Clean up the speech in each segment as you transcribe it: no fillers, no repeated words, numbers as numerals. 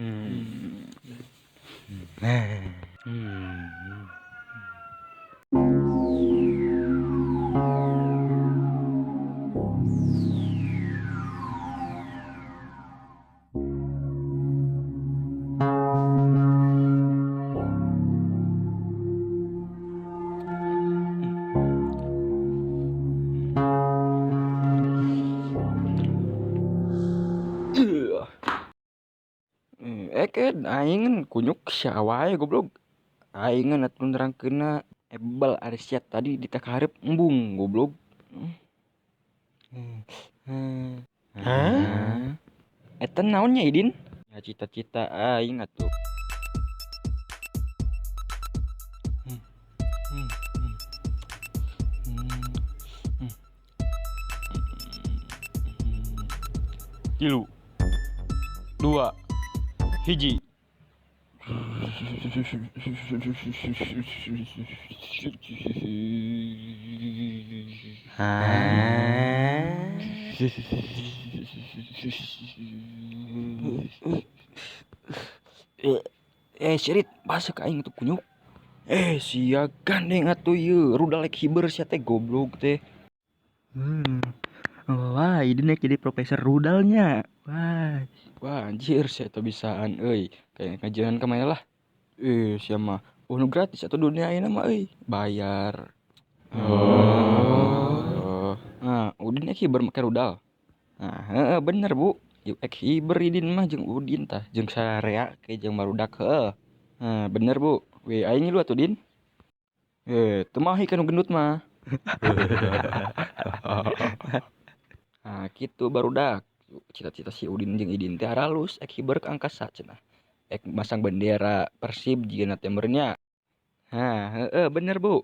Hmm. Hmm. Eh aing kunyuk sia wae goblok. Aing atuh nerangkeunna ebel ari sia tadi ditakarep embung goblok. Hah? Eta naon nya Idin? Ya cita-cita aing atuh. 3, 2, 1. Sirit baseuh ka aing atuh kunyuk. Sia gandeng atuh ieu rudal rek hiber sia teh goblok teh. Wah, ini nek jadi profesor rudalnya. Wah. Wah, anjir sia teh bisaan euy. Kayak ngajian ka mana lah. Sia mah nu gratis atuh dunia ayeuna mah euy, bayar. Oh. Nah, Udin ek hiber make rudal. Nah, heeh bener Bu. Ieu ek hiber Idin mah jeung Udin tah, jeung sararea ke jeung barudak heueuh. Nah, bener Bu. We aing ngilu atuh Din. Teu mahi ka nu gendut mah. Nah, kitu barudak. Cita-cita si Udin jeung Idin teh aralus ek hiber ke angkasa cenah. Ek masang bendera Persib jigana teh meureun. Nah, heeh bener Bu.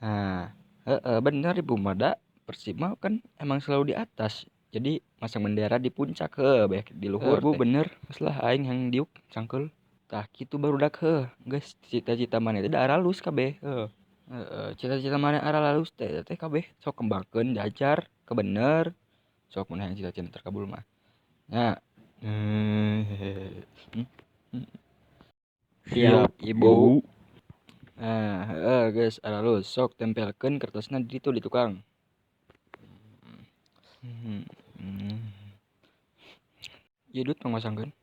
Nah, heeh bener Ibu mah da Persib mah kan emang selalu di atas. Jadi masang bendera di puncak heueuh beh di luhur. Bu bener, geus lah aing hayang diuk cangkeul. Tah kitu barudak heueuh. Geus cita-cita maneh teh da aralus kabeh heueuh. Heeh, cita-cita maneh aralus teh teh kabeh sok kembangkeun diajar ke bener. Sok mun hayang cita-cita terkabul mah. Nya. Siap Ibu. Nah, heeh geus aralus sok tempelkeun kertasna di ditu di tukang. Ieu duit pangmasangkeun.